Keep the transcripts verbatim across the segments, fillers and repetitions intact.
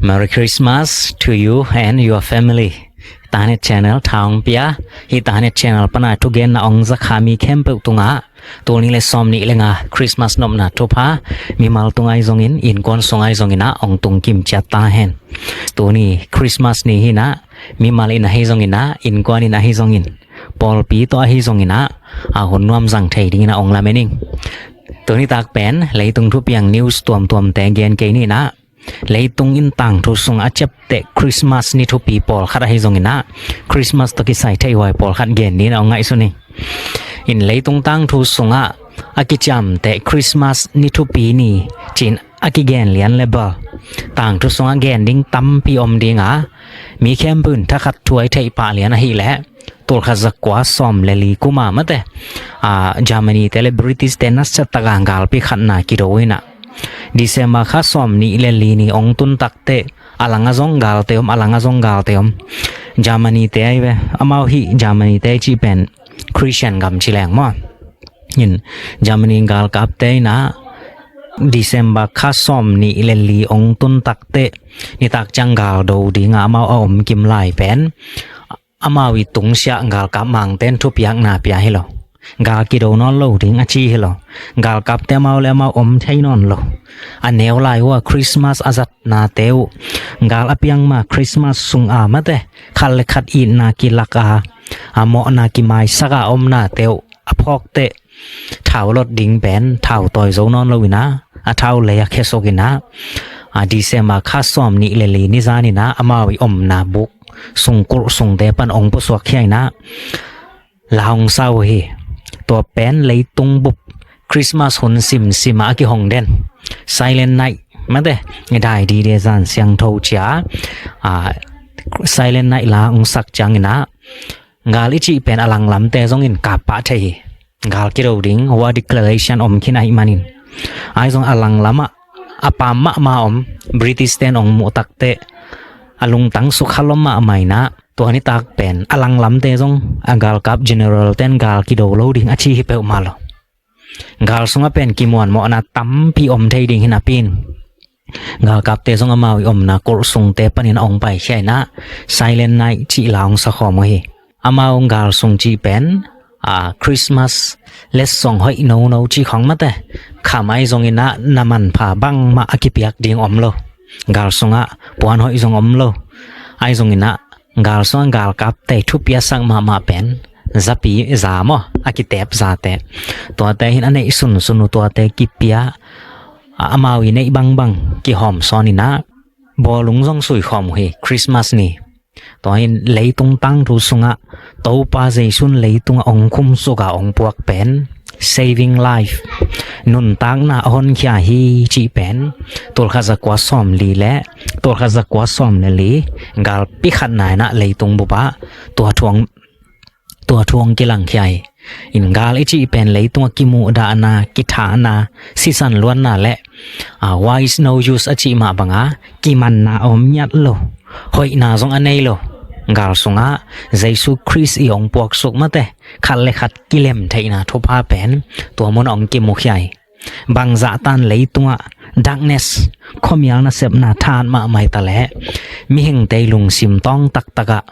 Merry Christmas to you and your family. Tanet Channel tha hong pia. Hih Tanet Channel pana thugenna hong zakha mi khempeuh tungah tul nih le sawm nih le nga Christmas nopna thupha mimal tung ahi zongin, innkuan sung ahi zongin ah hong tung kimciat ta hen. Tuni Christmas ni hi-in ah, mimal in ahi zongin ah, innkuan in ahi zongin, pawlpi tawh ahi zongin ah, a hun nuam zang thei dingin ah hong lamen ing. Tuni tak pen leitung thupiang news tuamtuamte gen kei ni-in ah, leitung in tangthu sungah a ciamteh Christmas ni thupi pawlkhat ahi zongin ah, Christmas tawh kisai theihhuai pawlkhat gen ni-in ah hong ngaihsun ing. In leitung tangthu sungah a kiciamteh Christmas ni thupi ni ci-in a kigen lian le bel, tangthu sungah gen ding tampi om ding a, mi khempeuh in thakhat thu a i theih pah lian ahih leh, tul khat za kua sawm le li kum a mate, a, Germany te le British te nasia taka galpi khatna kido in ah, December kha sawm nih le li ni hong tun tak teh, a langah zong galte om, a langah zong galte om. Germany te ahi ve, amau hih Germany te cih pen Christian gam ci leng maw. In Germany galkapte in ah December kha sawm nih le li hong tun tak teh, nitak ciang gal do ding a amau a om kim lai pen, amau i tungsiah galkap mangte in thupiakna pia hi lo. Gal kido nawn lo ding a ci hi lo. Galkapte amau le amau om thei nawn lo. A neu lai uh a Christmas a zatnate uh, gal a piang ma Christmas sungah mate, khat le khat itna kilak a, a mawhna kimaisak a omnate uh a phawk teh, thau lot ding pen thau tawi zo nawn lo in ah, a thau lei ah khia suk in ah, a December kha sawm nih le li ni zan in ah amau i omna buk sung, kulh sungte pan hong pusuak khia in ah, la hong sa uh hi. Tua pen leitung bup Christmas hun simsim ah a kihong den Silent Night mate, i dai dide zan siangtho ci-a, a, Silent Night la hong sak ciangin ah, gal i cih pen a langlamte zong in kap pah thei hi. Gal kido ding war declaration om khin ahih manin, ahi zong a langlamah a pam mahmah om, British te in hong muh tak teh, a lungtang sukha lua mahmah in ah, tua nitak pen a langlamte zong, a galkap general te in gal kido lo ding a ci hi peuhmah lo. Gal sungah pen kimuanmawhna tampi om thei ding hi napi-in, galkapte zong amau i omna kulh sungte panin a hong paikhia in ah, Silent Night cih la hong sa khawm uh hi. Amau gal sung cih pen, a, Christmas letsong hoih nono cih khawng mate, kham ahi zongin ah na manpha bangmah a kipiak ding om lo. Gal sungah puan hoih zong om lo. Ahi zongin ah gal sungah galkapte thupi a sak mahmah pen zapi za maw, a kitep zate, tuate hi-in a neih sunsun uh tuate kipia, a, amau i neih bangbang kihawm sawn in ah, bawlung zong sui khawm uh hi Christmas ni. Tua hi-in leitung tangthu sungah Topa Jesu in leitungah hong khumsuk a hong puak pen saving life, nuntakna a honkhia hi cih pen tul khat za kua sawm li le tul khat za kua sawm le li galpi khatna in ah leitung bup ah tua thu hong, tua thu hong kilangkhia hi. In gal i cih pen leitungah kimuhdahna, kithahna, sisan luanna le, a, wise no use a cih mah banga kimanna a om ngiat lo, hoihna zong a nei lo. Gal sungah Jesu Khrist i hong puaksuk mate, khat le khat kilem theihna thupha pen tua munah hong kimukhia hi. Bangzah tan leitungah darkness, khuamial nasepna thahat mahmah hi ta leh, mihingte i lungsim tawng taktakah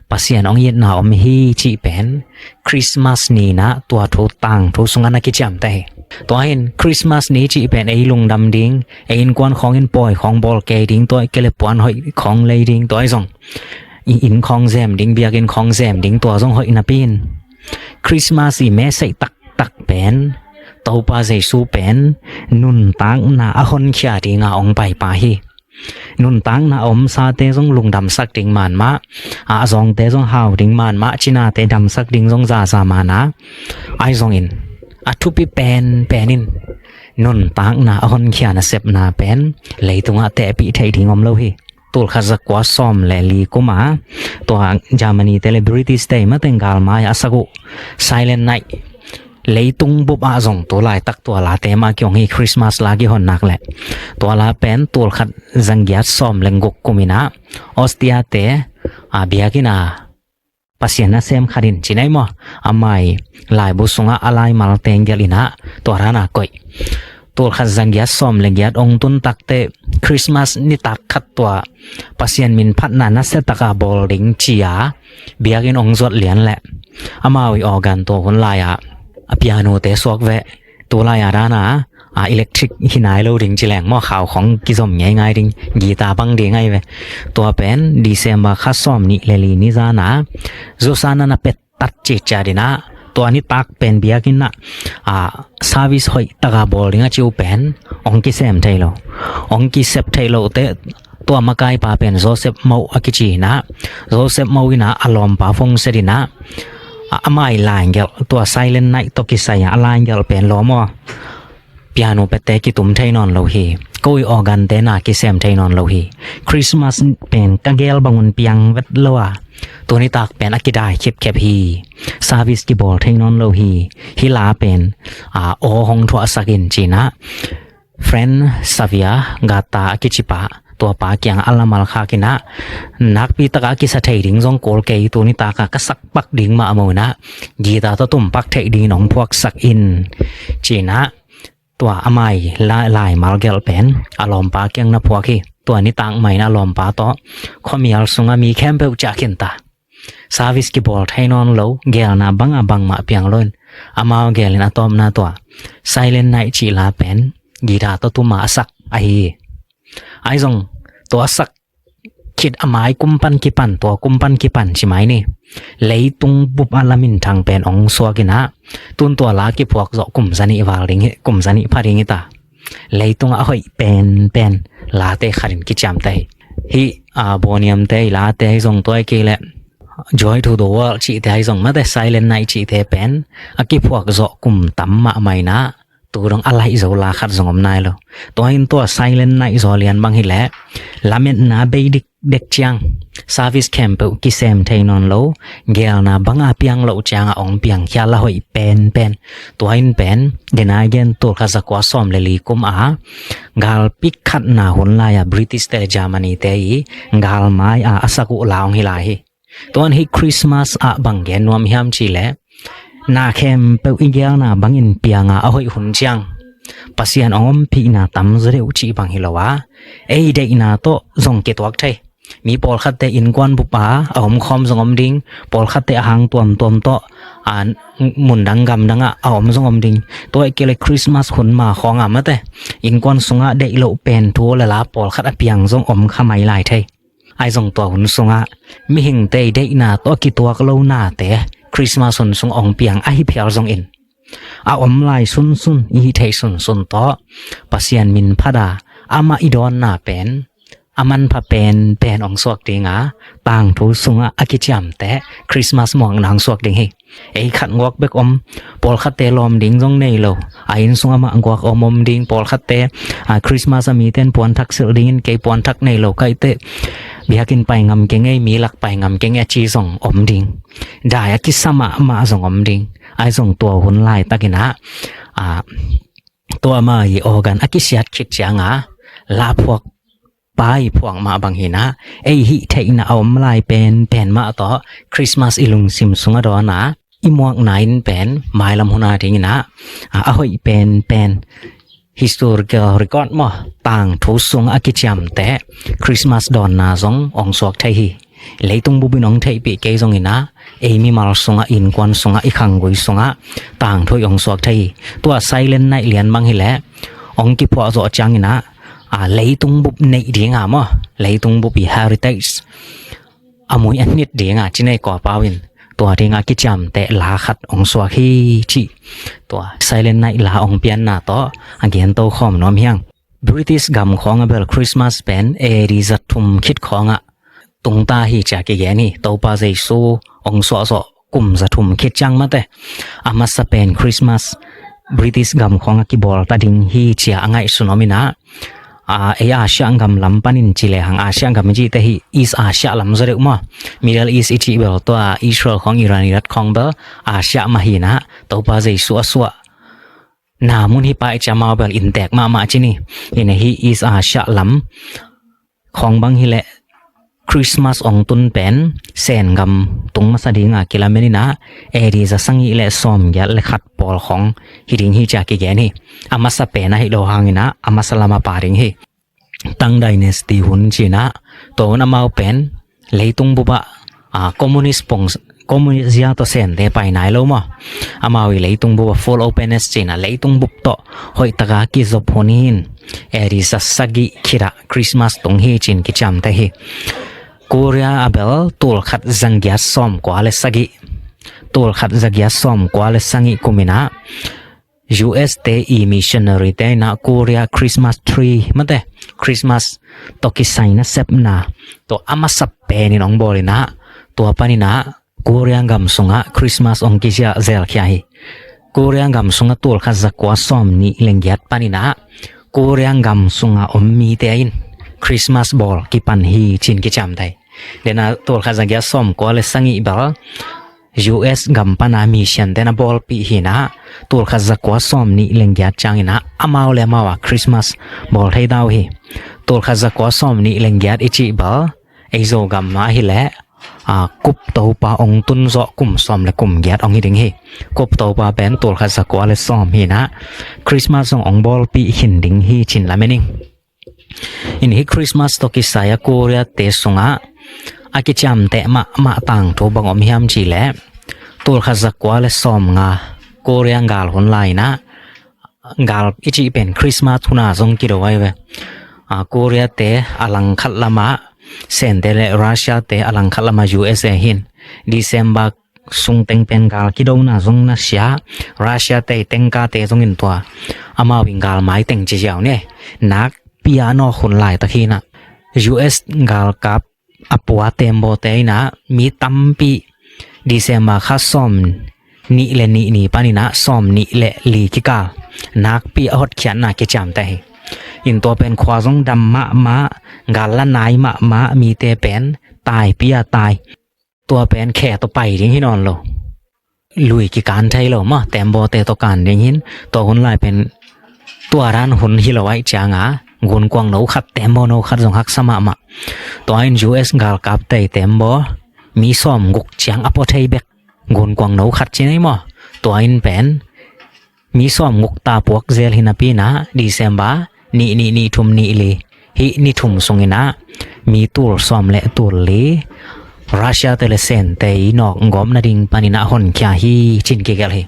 Pasian hong itna om hi cih pen Christmas ni in ah tua thu tangthu sungah na kiciamteh hi. Tua hi-in Christmas ni cih pen ei lungdam ding, ei innkuan khawng in pawi khawng bawl kei ding, tua hi kei leh puan hoih khawng lei ding, tua hi zong i inn khawng zem ding, biakinn khawng zem ding, tua zong hoih napi-in, Christmas i message taktak pen Topa Jesu pen nuntakna a honkhia dinga hong paipa hi. Nuntakna a omsate zong lungdamsak ding manmah, a, a zawngte zong hau ding manmah, cinate damsak ding zong zaza man a, ahi zongin a thupi penpen in nuntakna a honkhia nasepna pen leitungah tehpih theih ding om lo hi. Tul khat za kua sawm le li kum a tua Germany te le British te i mateng galmai a sak uh Silent Night, leitung bup ah zong tu laitak tua late mah kihong hi, Christmas la kihon nak leh. Tua la pen tul khat za giat sawm le guk kum in ah Austria te, a, biakinn a Pasian nasem khat in, ci ni maw, amah i laibu sungah a laimal teng gelh in ah tua dan a koih. tulkhat zagiat sawm le giat ong tun takteh Christmas nitak khat tua Pasian min phatna nasia taka bawl ding ci-a biakinn ong zuat lian leh amau i organ tua hun lai-ah a piano te suak veh. Tulai-a dana a electric hi nai lo ding ci leng maw, khau khong kizom ngeingai ding, guitar bang ding ahi ve. Tua pen December kha sawm nih le li ni zana zusa na na pet tat citcia dinah tua nitak pen biakinn ah a service hoih taka bawl ding a ci uh pen ong kisem thei lo. Ong kisep thei lo teh tua makaipa pen Joseph Moh a kici inah, Joseph Moh inah a lawmpa phone set inah a, amai line gelh tua Silent Night tawh kisai a line gelh pen lawm aw, piano pette kitum thei nawn lo hi. Ko i organ te na kisem thei nawn lo hi. Christmas pen ka gel bangun piang vet lo a, tunitak pen a kidai khipkhep hi. Service kibawl thei nawn lo hi. Hih la pen a, aw hong thuahsak in cinah friend Savia Gata a kicipa tuapa kiangah a lamal khak inah nakpi takah a kisa thei ding zong kul kei, tunitak a ka sakpak ding mah a mo inah guitar tawh tumpak theih dingin hong phuaksak in cinah tua amai lai, laimal gelh pen a lawmpa kiang na phuak hi. Tua nitak mah inah a lawmpa tawh khuamial sungah mi khempeuh ciah khinta. Service kibawl thei nawn lo, gelna banga bangmah piang lo in amau gelin a tawpna tua Silent Night cih la pen guitar tawh tuma a sak ahi. Ahi zong tua a sak khit a mai kum pan kipan, tua kum pan kipan ci mai ni, leitung bup a laminthang pen ong suak inah tun tua la kiphuak zawh kum zanih val ding hi, kum zanih pha ding hi ta. Leitung a hoih penpen late khatin kiciamteh hi. Hih a, Boniam te i late hi zong tua i kei leh Joy to the World cihte hi zong mate, Silent Night cihte pen a kiphuak zawh kum tam mahmah inah tu dong a laih zo la khat zong om nai lo. Tua in tua Silent Night zaw lian bang hileh lametna bei dik dek ciang service khempeuh kisem thei nawn lo, gelna banga piang loh ciangah ong piangkhia la hoih penpen. Tua in pen denai gen tulkhat zakua sawm le li kum a galpi khatna hun lai-a British te le Germany te i galmai a a sak uh la ong hi lai hi. Tuan hih Christmas ah bang gen nuam hiam cihleh na khempeuh i gelna bangin pianga a hoih hun ciang Pasian ong ompihna tam zaw deuh cih bang hi lo a, ei deihna tawh zong kituak thei. Mi pawlkhatte innkuan bup a a omkhawm zong om ding, pawlkhatte a hang tuamtuam tawh a mundang gamdangah a om zong om ding. Tua i kei le Christmas hun ma khawng a mate innkuan sungah deih loh pen thu le la pawlkhat a piang zong om kha mai lai thei. Ahi zong tua hun sungah mihingte i deihna tawh a kituak lo nate Christmas hun sung ong piang ahi phial zongin a om lai sunsun i hih theih sunsun tawh Pasian min phat a amah i dawnna pen a manpha penpen ong suak dinga tangthu sungah a kiciamteh Christmas muakna ong suak ding hi. Ei khat guak bek om, pawlkhatte lawm ding zong nei lo, a inn sung amah guak om om ding, pawlkhatte a, Christmas a mite in puanthak silh dingin kei puanthak nei lo kaite biakinn pai ngam keng ei, mi lak pai ngam keng ei a ci zong om ding. Dai a kisa mahmah zong om ding. Ahi zong tua hun laitakin ah a, tua ma i organ a kisiat khit cianga laphuak pai phuak mah bang hinah ei hih theihna a om lai penpen mah tawh Christmas i lungsim sungah dawn a i muakna in pen mailam hun a dinginah a, a hoih penpen historical record maw, tangthu sungah a kiciamteh Christmas dawnna zong ong suak thei hi. Leitung bupin ong theihpih kei zonginah ei mimal sungah, innkuan sungah, i khanggui sungah tangthu i ong suak thei hi. Tua Silent Night lian bang hileh ong kiphuah zawh cianginah a, leitung bup neih dinga maw, leitung bup i heritage a mui a hnit dinga ci nei kawpau in tua dinga kiciamteh la khat ong suak hi cih tua Silent Night la ong pianna tawh a gento khawm nuam hiang. British gam khawngah bel Christmas pen A D zathum khit khawngah tungta hi cia kigen hi. Topa Jesu ong suahzawh kum zathum khit ciang mate a masa pen Christmas British gam khawngah kibawlta ding hi cia a ngaihsun om inah a, ei Asia gam lam panin ci lehang Asia gam i cihte hi East Asia lam zaw deuh maw, Middle East i cih bel tua Israel khawng, Iran, Iraq khawng bel Asia mah hinah Topa Jesu a suah na mun hi pai cia mau bel inntek mahmah ci ni. Hinah hi East Asia lam khawng bang hileh Christmas ong tun pen Sen gam tung masa dinga kilamen inah A D za sagih le sawmgiat le khat pawl khong hi ding hi cia kigen hi. A masa pen ahi lo hanginah a masa lama pa ding hi. Tang Dynasty hun cinah tua hun amau pen leitung bupah a communist pong communist zia tawh Sente pai nai lo maw? Amau i leitung bupah full openness cinah leitung bup tawh hoihtaka kizop hun hin A D za sagih khitah Christmas tung hi cin kiciamteh hi. Korea a bel tulkhat zagiat sawmkua le sagih tulkhat zagiat sawmkua le sagih kuminah U S te i missionary te inah Korea Christmas tree mate Christmas tawh kisai nasepna tawh a masa penin ong bawl inah tua paninah Korea gam sungah Christmas ong kizia zelkhia hi. Korea gam sungah tulkhat zakua sawmnih lenggiat paninah Korea gam sungah om mite in Christmas bawl kipan hi cin kiciamteh hi. Dena tulkhat zagiat sawmkua le sagih bel U S gam pana mission te na bawlpih hinah tulkhat zakua sawmnih lenggiat cianginah amau le amau a Christmas bawl thei tau hi. Tulkhat zakua sawmnih lenggiat i cih bel ei Zogam mah hileh a kup topa ong tun zawh kum sawm le kum giat ong hi ding hi. Kup topa pen tulkhat zakua le sawm hinah Christmas zong ong bawlpih hin ding hi cin lamen ing. In hi Christmas tawh kisai a Korea te sungah a kiciamteh mahmah tangthu bang om hiam cihleh tulkhat zakua le sawmnga Korea gal hun lai inah gal i cih pen Christmas huna zong kido ai ve. A Korea te a langkhat lamah Sente le Russia te a langkhat lamah U S A hin December sungteng pen gal kidona zong nasia Russia te tengkate zongin tua amau in gal maiteng ci ziau ne nakpi a nawk hun laitak hinah U S galkap a pua tembawte inah mi tampi December kha sawm nih le nih ni paninah sawm nih le li kikal nakpi a hotkhiatna kiciamteh hi. In tua pen khua zong dam mahmah gal la nai mahmah mite pen taipi a tai tua pen khe tawh pai ding hi nawn lo. Lui kikan thei lo maw tembawte tawh kan ding hin tua hun lai pen tua dan hun hi lo aih cianga gunkuang no khat tembaw no khat zong haksa mahmah. Tua in U S galkap tei tembaw mi sawm guk ciang a pua thei bek gunkuang no khat ci nei maw? Tua in pen mi sawm guk ta puak zel hi napi inah December nih nih nih thum nih li hih ni thum sunginah mi tul sawm le tul li Russia te le Sente i nawk gawp nading paninah honkhia hi cin kigelh hi.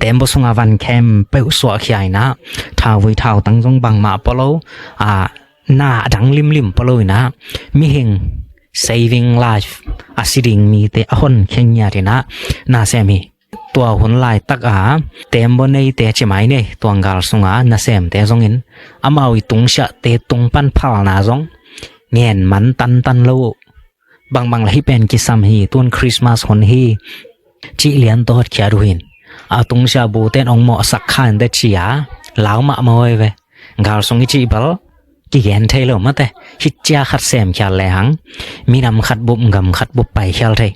Tembaw sunga van khempeuh suahkhia inah thauvui thautang zong bangmah pua lo a na dang limlim pua lo inah mihing saving life a si ding mite a honkhia ngiat inah nasem hi. Tua hun laitaka tembaw neite cimai nei tuanggal sunga nasemte zongin amau i tungsiahte tung pan phalna zong ngen man tantan lo uh. Bangbang la hi pen kisam hi tun Christmas hun hi cih lian tawh hotkhiat uh hin a tungsiah buten ong mawhsak kha inte ci-a lau mahmah uh ai ve. Gal sung i cih bel kigen thei lo mate hih cia khat semkhiat lehang minam khat bup gam khat bup paikhial thei.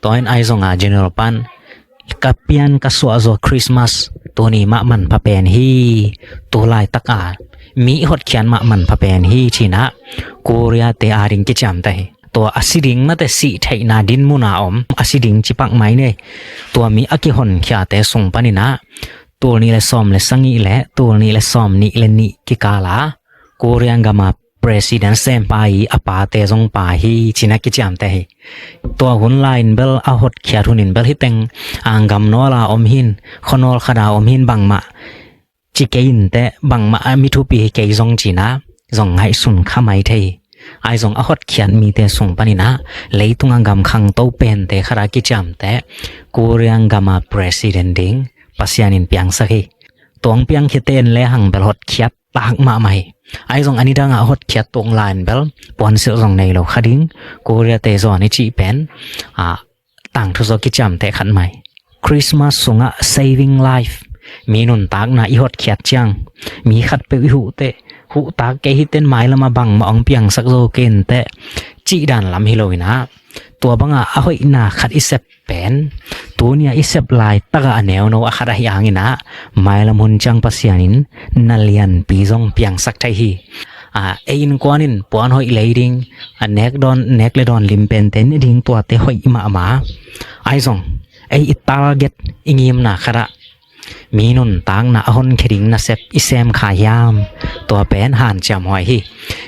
Tua in ai zonga general pan ka pian ka suahzaw Christmas tuni mah manpha pen hi. Tu laitaka mi hotkhiat mah manpha pen hi cinah Korea te ading kiciamteh hi. Tua a si ding mate sih theihna dinmuna om a si ding cipak mai nei. Tua mi a kihonkhiate sung paninah tul nih le sawm le sagih le tul nih le sawm nih le nih kikala Korea gama president sempa i a pate zong pa hi cinah kiciamteh hi. Tua hun lai-in bel a hotkhiat hunin bel hiteng anggam nawla om hin khuanawl khata om hin bangmah ci kei inteh bangmah a mi thupi hi kei zong cinah zong ngaihsun kha mai thei hi. Ai zong a hotkhiat mite sung paninah leitunga gam khangto pente khata kiciamteh Korea gama president ding Pasian in piangsak hi. Tuang piangkhiate in lehang bel hotkhiat tak mahmah hi. Ai zong a nidangah a hotkhiat tuang lai-in bel puansilh zong nei lo kha ding Korea te zawn i cih pen a tangthu zaw kiciamteh khat mai. Christmas sungah saving life mi nuntakna i hotkhiat ciang mi khatpeuh i huhteh huhtak kei hiten mailamah bangmah ong piangsak zo kei inteh cih dan lam hi lo inah tua bangah a hoihna khat i sep pen tunia i sep laitakah a neuno a khat ahi hanginah mailam hun ciang Pasian in na lianpi zong piangsak thei hi. A, ei innkuan in puan hoih lei ding, a, nek dawn, nek le dawn lim pente ne ding, tuate hoih mahmah. Ahi zong ei i target, i ngimna khatah mi nuntakna a honkhia ding nasep i sem kha hiam? Tua pen hanciam huai hi.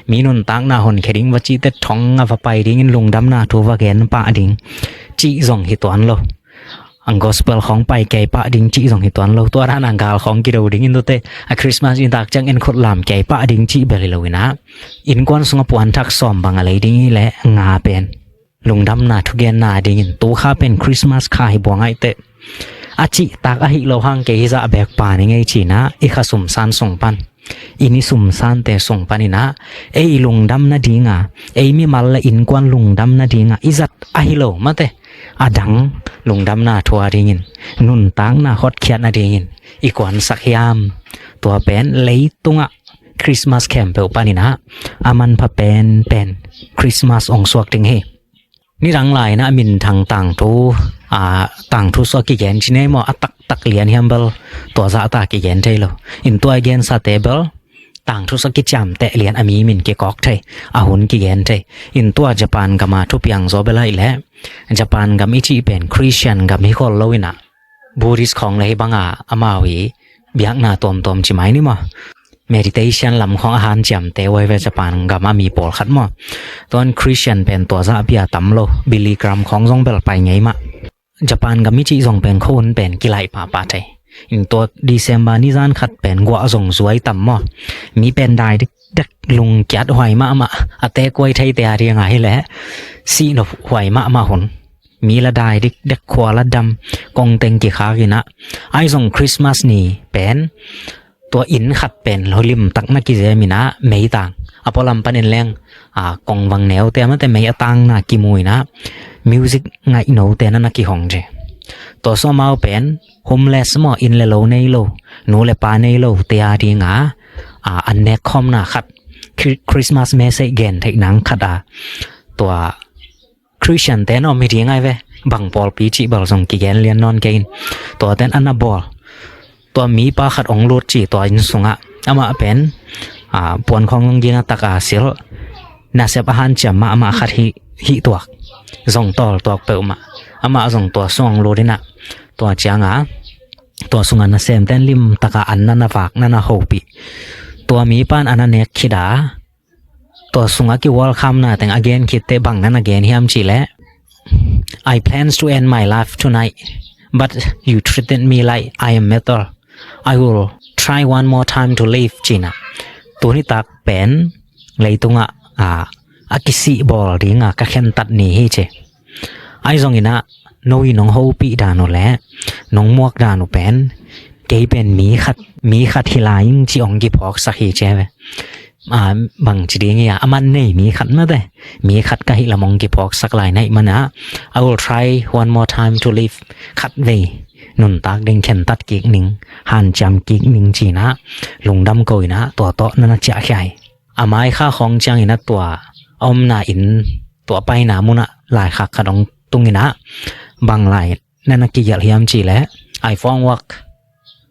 Mi nuntakna honkhia ding va cihte thong a va pai dingin lungdamna thu va gen pah ding cih zong hi tuan lo. A, gospel khawng pai kei pah ding cih zong hi tuan lo. Tua dan a gal khawng kido dingin tuate, a, Christmas nitak ciang en khut lam kei pah ding cih bel hi lo inah, innkuan sungah puanthak sawm bang a lei ding hi leh nga pen lungdamna thugenna dingin tu kha pen Christmas kha hi buang aih teh. A cihtak ahi lo hang kei hi zah bek pan i ngei cinah, i kha sumsan sung pan, i ni sumsante sung paninah, ei lungdam nadinga, ei mimal le innkuan lungdam nadinga i zat ahi lo mate, a dang lungdamna thu a dingin, nuntakna hotkhiat nadingin i kuansak hiam? Tua pen leitungah Christmas khempeuh paninah a manpha penpen Christmas ong suak ding hi. Nidang lai inah a minthang tangthu, a, tangthu suak kigen ci nei maw, a taktak lian hiam bel tua zahta kigen thei lo. In tua i gensate bel tangthu suak kiciamteh lian a mi min kikawk thei, a hun kigen thei. In tua Japan gama thupiang zaw bel aih leh, Japan gam i cih pen Christian gam hi khol lo inah, Buddhist khawng le hi banga amau i biakna tuamtuam ci mai ni maw, meditation lam khawng a hanciamte uai ve Japan gam a mi pawlkhat maw. Tuan Christian pen tua zah bia tam lo, Billy Graham khawng zong bel pai ngei mah. Japan gam i cih zong pen khua hun pen kilaih pahpah thei. In tua December nizan khat pen guah zong zuai tam maw. Mi pen dai dikdek, lungkiat huai mahmah, a tekuai theite a dinga hi leh sihnop huai mahmah hun. Mi la dai dikdek, khua la dam, kongteng kikhak inah. Ahi zong Christmas ni pen tua inn khat pen lo limtak na kizem inah, meitang a pualam panin leng, a, kongvang neute amate mei a tangna kimu inah, music ngaih note na na kihong ci. Tua sawmau pen homeless maw, inn le lo nei lo, nu le pa nei lote a dinga, a, an nekkhawmna khat, Chri-, Christmas message gen theih nang khat a, tua Christian te na om hi ding ai ve. Bang pawlpi cih bel zong kigen lian nawn kei in. Tua ten a na bawl. Tua mipa khat ong lut ci tua inn sungah. Amah pen, a, puan khawng zong gina tak a silh. Nasep a hanciam mahmah khat hi, hi tuak. Zong tawl tuak peuhmah. Amah zong tua sung ong lut inah. Tua cianga, tua sungah nasem ten limtak a an na na vak, na na hopih. Tua mipa in a na nek khit a, tua sungah kiwalkhamna teng a gen khitte bang na na gen hiam cih leh, "I plans to end my life tonight, but you treated me like I am metal. I will try one more time to live," cinah. Tuni tak pen leitungah, a, a kisih bawl dinga ka khentat ni hi ci. Ahi zong inah, no i nong hopih dan uh le nong muak dan uh pen, kei pen mi khat, mi khat hi lai ing ci ong kiphawksak hi ci ve. A, bang ci ding hi a, a man nei mi khat mate, mi khat ka hih lam ong kiphawksak lai na hih manah, "I will try one more time to live." Khat vei nuntak ding khentat kik ning, hanciam kik ning cinah, lungdam ko inah, tua tawh na na ciahkhia hi. A maikha khawng ciang inah tua a omna inn, tua paina munah laikhak khat ong tung inah, bang lai na na kigelh hiam cih leh, "I found work.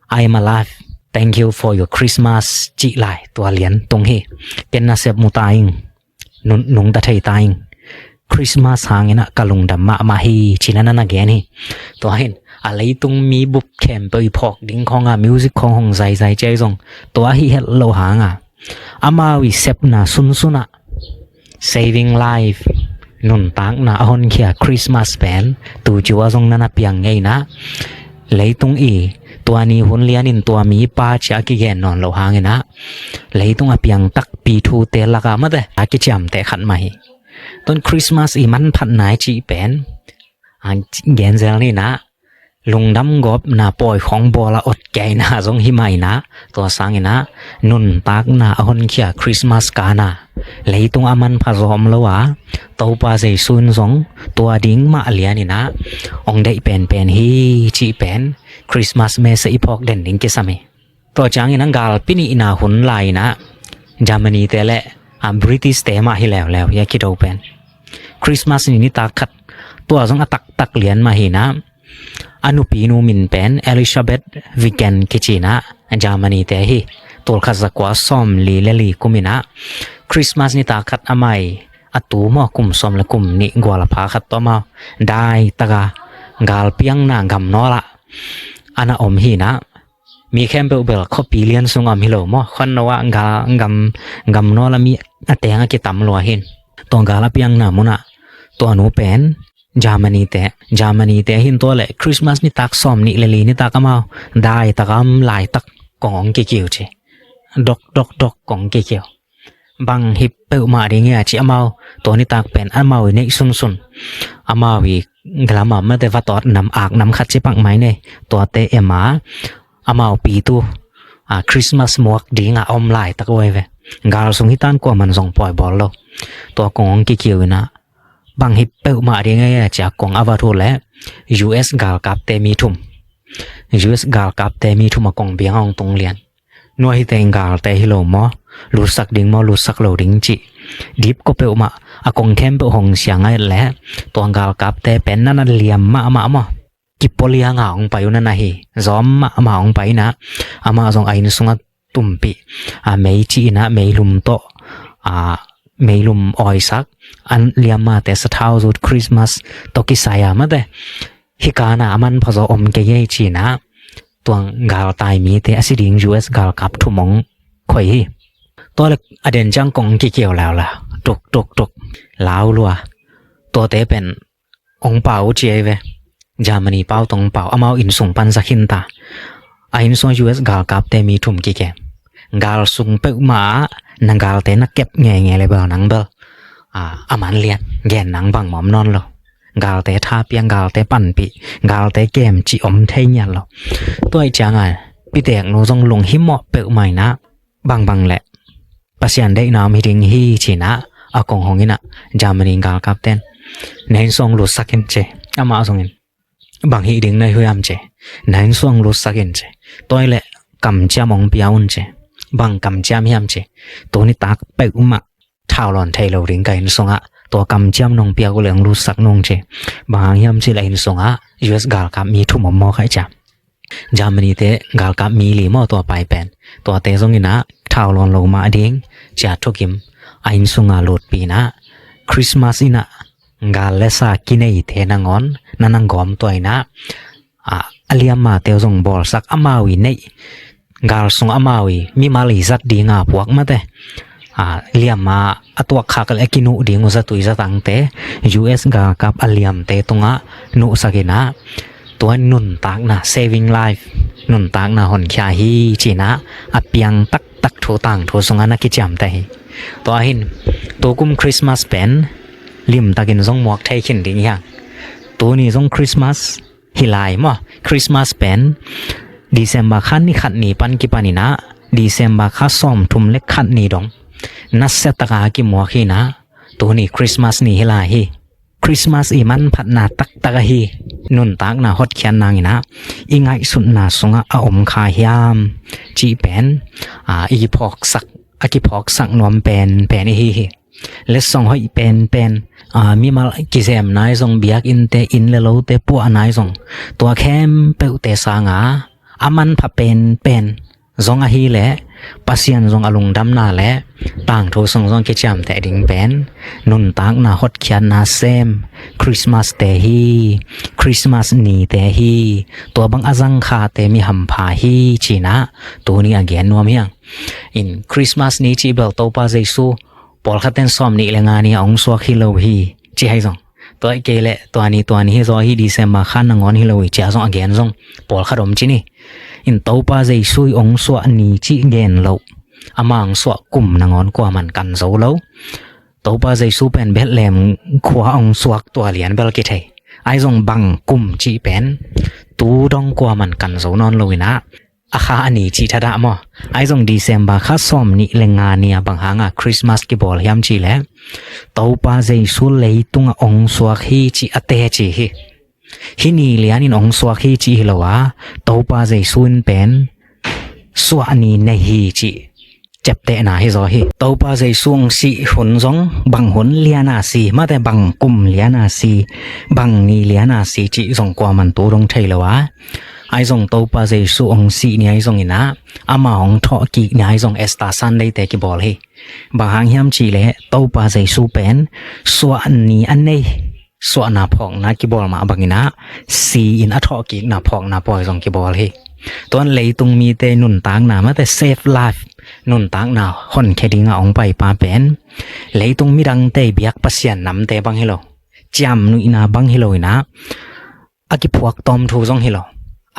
I am alive. Thank you for your Christmas," cih lai tua lian tung hi. "Ken nasep mu ta ing. Nun-, nungta thei ta ing. Christmas hang inah ka lungdam mahmah hi," ci na na na gen hi. Tua hin a leitung mi bup khempeuh i phawk ding khawnga music khawng hong zaizai ci ahi zong, tua hi het lo hanga amau i sepna sunsunah saving life, nuntakna a honkhia Christmas pen tu ciu a zong na na piang ngei inah, leitung i tua ni hun lianin tua mipa ci a kigen nawn lo hang inah, leitung a piang takpi thute laka mate a kiciamteh khat mah hi. Tun Christmas i manphatna i cih pen, a, genzel ni inah, lungdam gawpna pawi khawng bawla otkeina zong hi mah inah, tua sang inah nuntakna a honkhia Christmas kana leitung a manpha zawm lo a, Topa Jesu in zong tua ding mah lian inah ong deih penpen hi cih pen Christmas message i phawk den ding kisam hi. Tua ciangin a galpi nihna hun lai inah Germany te le, a, British te mah hi leuleu hi a kido pen. Christmas ni nitak khat, tua zong a taktak lian mah hi inah, a nupinu min pen Elizabeth Wiggen kici inah, Germany te hi. Tulkhat zakua sawmli le li kum inah Christmas nitak khat amah i a tu maw, kum sawm le kum nih gual a pha khat tawh amau dai taka galpiakna gamnawl ah a na om hi inah, mi khempeuh bel khuapi lian sung a om hi lo maw, khuanno ah gal gam gamnawl ah mi a teng a kitam lua hi in. Tua gal a piakna munah tua nu pen Germany te, Germany te hi in, tua le Christmas nitak sawmnih le li nitak amau dai taka om laitak kong hong kikiu ci. Dok dok dok kong kikiu. Bang hi peuhmah ding hia ci amau, tua nitak pen amau i neih sunsun, amau i galama mate vatawt nam ak nam khat ci pak mai nei, tuate em a amau pitu a Christmas muak dinga om laitak uai ve. Gal sung hi tan, kuaman zong pawi bawl lo. Tua kong hong kikiu inah bang hi peuhmah ding hia ci a kong a va thu le U S galkapte mi thum, U S galkapte mi thum a kong biang hong tung lian. Nua hi teng galte hi lo maw, lutsak ding maw, lutsak lo ding cih dip ko peuhmah a kong khempeuh hong siang a et le, tua galkapte pen na na liam mahmah maw, kipualia nga hong pai uh na na hi. Zawm mahmah hong pai inah amah zong a inn sungah tumpih a mei cih inah meilum tawh a meilum awisak, an liammate sathau zut, Christmas tawh kisai a mate hi kana a manpha zaw om kei ei ci inah tuang galtai mite a si ding U S galkap thum hong khoi hi. Tua le a den ciang kong kikiau laula tuk tuk tuk lau lua. Tuate pen hong pau uh ci ei ve. Germany pau tong pau, amau inn sung pan za khin ta. A inn sung U S galkapte mi thum kikem. Gal sung peuhmah ah na galte na kep ngenge le bel nang bel a man lian, gen nang bang mawm nawn lo. Galte thapiang, galte panpih, galte kem cih om thei ngiat lo. Tua ih cianga piteknu zong lunghimawh peuhmah inah bangbang le Pasian deihna om hi ding hi ci inah a kong hong inah Germany galkapten na inn sung lutsak in ci. Amah zongin bang hih ding na hi hiam ci, na inn sung lutsak in ci. Tua le kamciam hong pia un ci. Bang kamciam hiam ci, tu nitak peuhmah thau lawn thei lo ding ka inn sungah, tua kamciam nong piak uh le hong lutsak nung ci. Bang hang hiam ci le inn sungah U S galkap mi thum om maw kha i ciam. Germany te galkap mi li maw tua pai pen. Tuate zong inah thau lawn lo mah ding ci a thukim a inn sunga lutpih inah Christmas inah gal le sa kineite nangawn na na gawm tua inah a liammate uh zong bawlsak, amau i neih gal sung amau i mimal i zat dinga puak mate a liamma a tuakkhak le a kinuh ding uh zatui zatangte U S galkap a liamte tungah nuhsak inah tua nuntakna, saving life, nuntakna honkhia hi ci inah a piang taktak thu tangthu sungah na kiciamteh hi. Tua hin tukum Christmas pen limtakin zong muak thei khin ding hi hang. Tuni zong Christmas hi lai maw, Christmas pen December kha ni khat ni pan kipan inah December kha sawmthum le khat ni dong nasia taka kimuak hi inah tuni Christmas ni hi lai hi. Christmas i manphatna taktak ahi nuntakna hotkhiat nang inah i ngaihsutna sungah a om kha hiam cih pen a i phawksak, a kiphawksak nuam penpen ihi hi. Letsong hoih penpen a mimal kizem nai zong, biakinnte inn le lote puah nai zong, tua khempeuhte sanga a manpha penpen zong ahih leh Pasian zong a lungdamna le tangthu sung zong kiciamteh ding pen nuntakna hotkhiatna sem Christmas te hi, Christmas ni te hi. Tua bang a zangkhate mi hampha hi ci inah tuni a gen nuam hi hang. In Christmas ni cih bel Topa Jesu pawlkhatten sawmnih le nga ni a hong suak hi lo hi ci hi zong, tua ih kei leh tua ni tua ni hi zaw hi, December kha nangawn hi lo hi ci a zong a gen zong pawlkhat om ci ni. In Topa Jesu i hong suah ni cih gen lo, ama hong suah kum nangawn kuaman kan zo lo. Topa Jesu pen Bethlehem khua hong suak tua lian bel kithei. Ahi zong bang kum cih pen tu dong kuaman kan zo nawn lo inah a kha a ni cih thadah maw. Ahi zong December kha sawmnih le nga ni a bang hanga Christmas kibawl hiam cih leh Topa Jesu leitungah hong suak hi cih a teci hi. Hih ni lianin hong suak hi cih hi lo a, Topa Jesu in pen suah ni nei hi cih ciaptehna hi zaw hi. Topa Jesu hong sih hun zong bang hun liana si, mate bang kum liana si, bang ni liana si cih zong kuaman tu dong thei lo a, Ahi zong Topa Jesu hong sih ni ahi zongin ah, ama hong thawhkik ni ahi zong Easter Sunday te kibawl hi. Bang hang hiam cihleh Topa Jesu pen suah ni a nei, suahna phawkna kibawl mah bangin ah, si in a thawhkikna phawkna pawi zong kibawl hi. Tuan leitung mite nuntakna mate, save life, nuntakna honkhia dinga hong paipa pen leitung midangte biak Pasian namte bang hi lo, ciamnuihna bang hi lo in ah, a kiphuak tawm thu zong hi lo.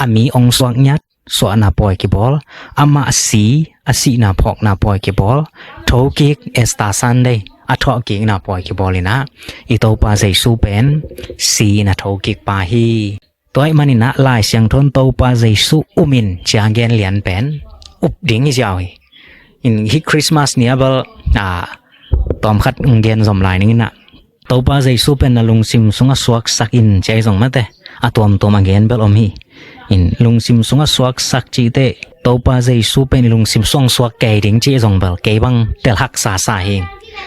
A mi hong suak ngiat, suahna pawi kibawl, amah si, a sihna phawkna pawi kibawl, thokik Easter Sunday, a thawhkikna pawi kibawl in ah, i Topa Jesu pen si in a thokik pa hi. Tua ahih manin ah Lai Siangtho in Topa Jesu um in ci a gen lian pen up ding hi ziau hi. In hih Christmas ni a bel, a, tawmkhat hong gen zom lai ning in ah, Topa Jesu pen na lungsim sungah suaksak in ci ahi zong mate, a tuamtuam a gen bel om hi. In lungsim sungah suaksak cihte, Topa Jesu pen i lungsim sung suak kei ding cih zong bel kei bang tel haksa sa hi.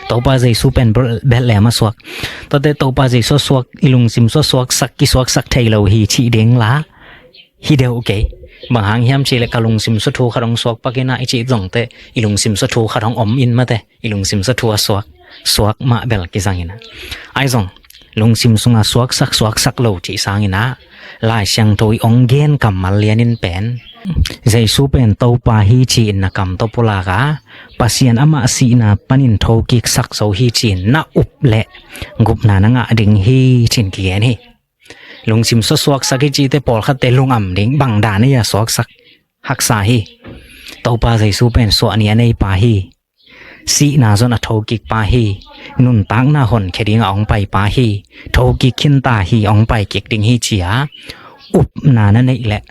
Topa Jesu pen Bethlehem a suak, tuate Topa Jesu a suak, i lungsim sungah suaksak, kisuaksak thei lo hi cih ding la hi deuh kei. Bang hang hiam cihleh ka lungsim sung thu khat hong suak pak in ah i cih zongte, i lungsim sung thu khat hong om in mate, i lungsim sung thu a suak, suak mah bel kizang in ah. Ahi zong lungsim sunga suaksak, suaksak lo cih sangin ah, Lai Siangtho i hong gen kammal lian in pen Jesu pen Topa hi ci-in na kam tawh pulak a, Pasian amah sihna panin thokiksak zo hi ci-in na up leh gupna na ngah ding hi ci-in kigen hi. Lungsim sungah suaksak hi cihte pawlkhatte lungam ding, bang dan a suaksak haksa hi. Topa Jesu pen suah ni a neipa hi. Sihna zong a thokikpa hi. Nuntakna honkhia dinga hong paipa hi. Thokik khinta hi, hong pai kik ding hi ci-a upna na neih leh,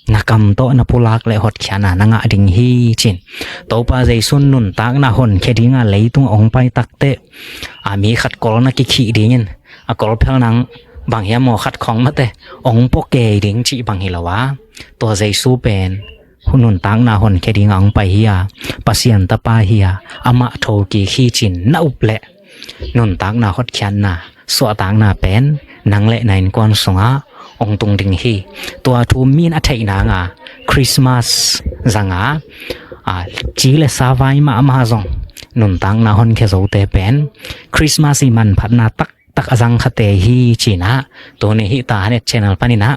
na kam tawh na pulak leh hotkhiatna na ngah ding hi ci-in. Topa Jesu nuntakna honkhia dinga leitung hong pai takteh, a mi khat kol na kikhih dingin, a kol phel nang bang hiam maw khat khong mate, hong pua kei ding cih bang hi lo a, tua Jesu pen nuntakna honkhia dinga hong pai hi a, Pasian tapa hi a, amah thokik hi ci-in na up leh, nuntakna hotkhiatna, suahtakna pen nang leh na innkuan sungah hong tung ding hi. Tua thu mi in a theih nanga Christmas zanga, a, ci leh sa vai mahmah zong nuntakna honkhia zote pen Christmas i manphatna taktak a zang khate hi ci-in ah, tuni hih Tahanet channel panin ah,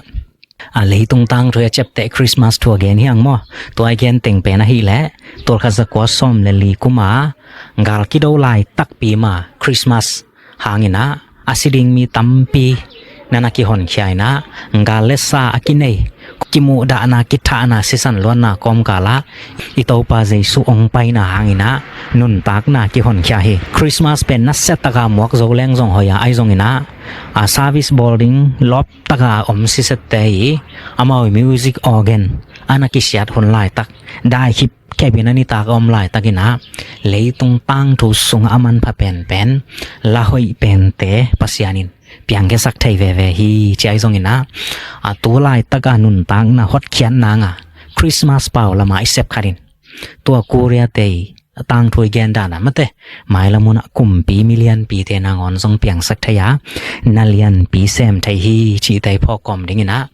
a, leitung tangthu a ciapteh Christmas thu a gen hi hang maw. Tua a gen teng pen ahih leh tul khat za kua sawm le li kuma gal kido laitakpi ma Christmas hangin ah a si ding mi tampi na na kihonkhia in ah, gal le sa a kinei, kimuhdahna, kithahna, sisan luanna kawmkal ah i Topa Jesu hong paina hangin ah nuntakna kihonkhia hi. Christmas pen nasia taka muak zo leng zong hoih a, ahi zongin ah, a, service bawl ding lawp taka om sisette i, amau i music organ a na kisiat hun laitak, dai khipkhep in a nitak a om laitakin ah, leitung tangthu sungah a manpha penpen, la hoih pente Pasian in piangkhiasak thei veve hi ci ahi zongin ah, a, tu laitaka nuntakna hotkhiat nanga Christmas pau lama i sep khat in, tua Korea te i a tangthu i gen dan a mate, mailam hunah kumpi mi lianpite nangawn zong piangsak thei a, na lianpi sem thei hi cihte i phawk kawm dingin ah,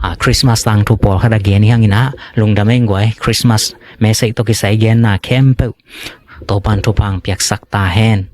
a, Christmas tangthu pawlkhat a gen hi hangin ah, lungdam ei guai. Christmas message tawh kisai genna khempeuh Topan thupha hong piaksak ta hen.